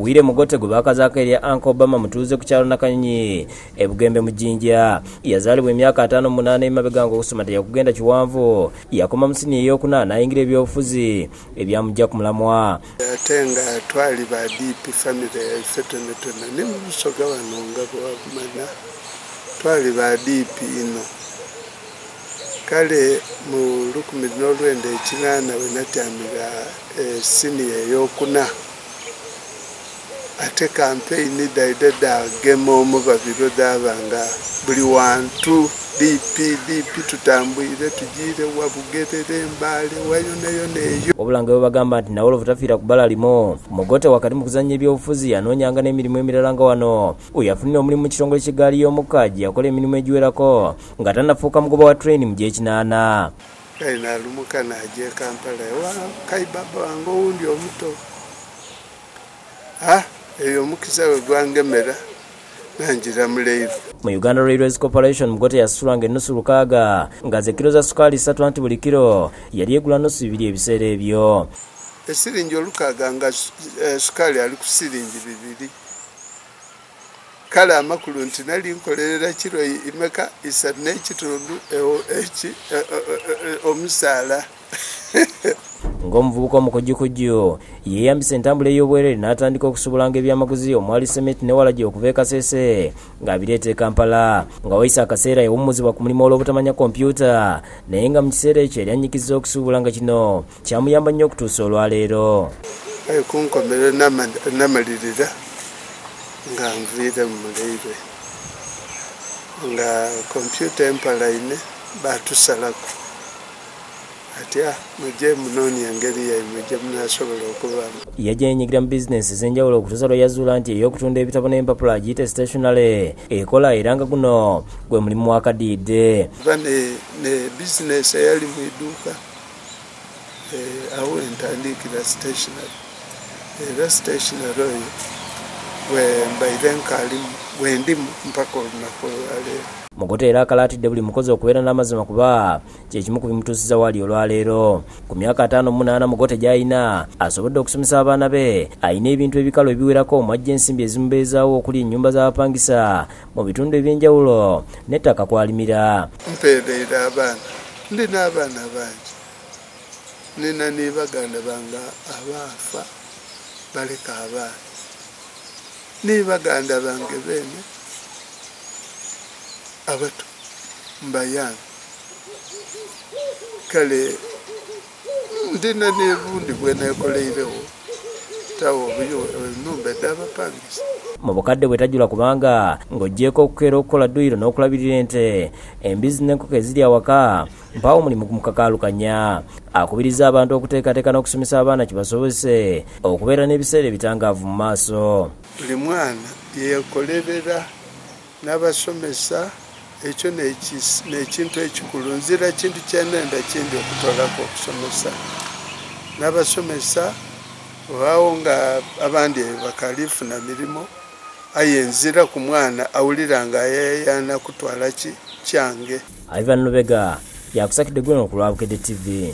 Wire Mugote gwe baakazaako erya Uncle Obama mutuuze ku kyalo Nakanyonyi e Bugembe mu Jinja. Yazaalibwa emyaka 58 emabega ng'okusoma teyakugenda kiwanvu. Yakoma mu siniya ey'okuna n'ayingira ebyobufuzi ebyamujja ku mulamwa. Ate nga twali ba DP family yaife tonatona ne mu Busoga wano nga bwamana twali ba DP ino. Kale mu 1980 we natyamira siniya ey'okuna ate campaign daida dagema omubabiro dabanga buli wantu DP DP tutambwire tugire Wabugerere Mbale wayonayona eyo. Wabula nga bagamba nti Nawolovu tafiira ku bbala limu. Mugote wakati mu kuzannya ebyobufuzi yanoonyanga n'emirimu emirala nga wano oyo afunira omulimu mu kitongole ky'eggaali y'omukka gye yakola emirimu egiwerako nga tannafuuka mugoba wa train mu gy'ekinaana. Kale nalumuka n'ajja e Kampala ewa kaibaba wange owundi omuto. Eyo omukisa we gwangemera nanjira mu leero. Mu Uganda Railways Corporation Mugote yasasulwanga ennusu 6 nga ze kiro za sukaali 3 anti buli kiro yali egula nusu 2 ebiseera ebyo. Esiringi 6 nga sukaali ali ku siringi 2. Kale amakulu nti nali nkolerera kiro imeka 3.5 omusaala. Ng'omuvubuka omukujjukujju yeeyambisa entambula ey'obwereere n'atandika okusuubulanga ebyamaguzi omwali sementi ne walagi okuva e Kasese ng'abireeta e Kampala. Nga wayise akaseera yawummuzibwa ku mulimu olw'obutamanya kompyuta, naye nga mu kiseera ekyo yali annyikiza okusuubula nga kino kyamuyamba nnyo okutuusa olwaleero. Aye ku nkomerero namalirira nga nviire mu muleire nga kompyuta empalaine baatusalako. Atya mujje munoonya engeri yaimwe gye munaasobola okubaamu. Yajja yenyigira mu bizinensi ez'enjawulo okutuusa lwe yazuula nti ey'okutunda ebitabo n'empapula agiyite stationery ekola era nga guno gwe mulimu wakadiidde. Ba ne bizinensi eyali mu idduuka awo entandikira stationery. Era stationery oyo bwe mbaire nkaalimu bwe ndimu mpaka olunaku olwaleero. Mugote era akalaatidde buli mukozi okubeera n'amazima kuba kye kimu ku bimutuusiza wali olwaleero. Ku myaka 58 Mugote gy'alina asobodde okusomesa abaana be. Alina ebintu ebikalu ebiwerako omwajja ensimbi ezimubeezaawo okuli ennyumba z'abapangisa mu bitundu eby'enjawulo n'ettaka kwalimira. Mpeereera abaana, ndina abaana bangi, nina ne baganda bange abaafa baleka abaana, ne baganda bange beene abato mbayambe. Kale ndina n'ebundi bwe neekoleirewo tawo obuyo ennumba eddabapangisa. Mu bukadde bwe tajula kubanga ng'oggyeeko okukeera okukola dduyiro n'okulabirira ente, embizzi n'enkoko eziri awaka mpaawo omulimu gumukakaalukanya. Akubiriza abantu okuteekateeka n'okusomesa abaana kibasobozese okubeera n'ebiseera ebitangaavu mu maaso. Buli mwana yeekolerera n'abasomesa ekyo n'ekintu ekikulu. Nzira kintu kyenenda kindi okutolako okusomesa n'abasomesa obaawo nga abandi bakalifuna mirimu, aye nzira ku mwana awulira nga ayayana kutwala ki kyange. Ivan Lubega yakusakidde guno ku lwa Bukedde TV.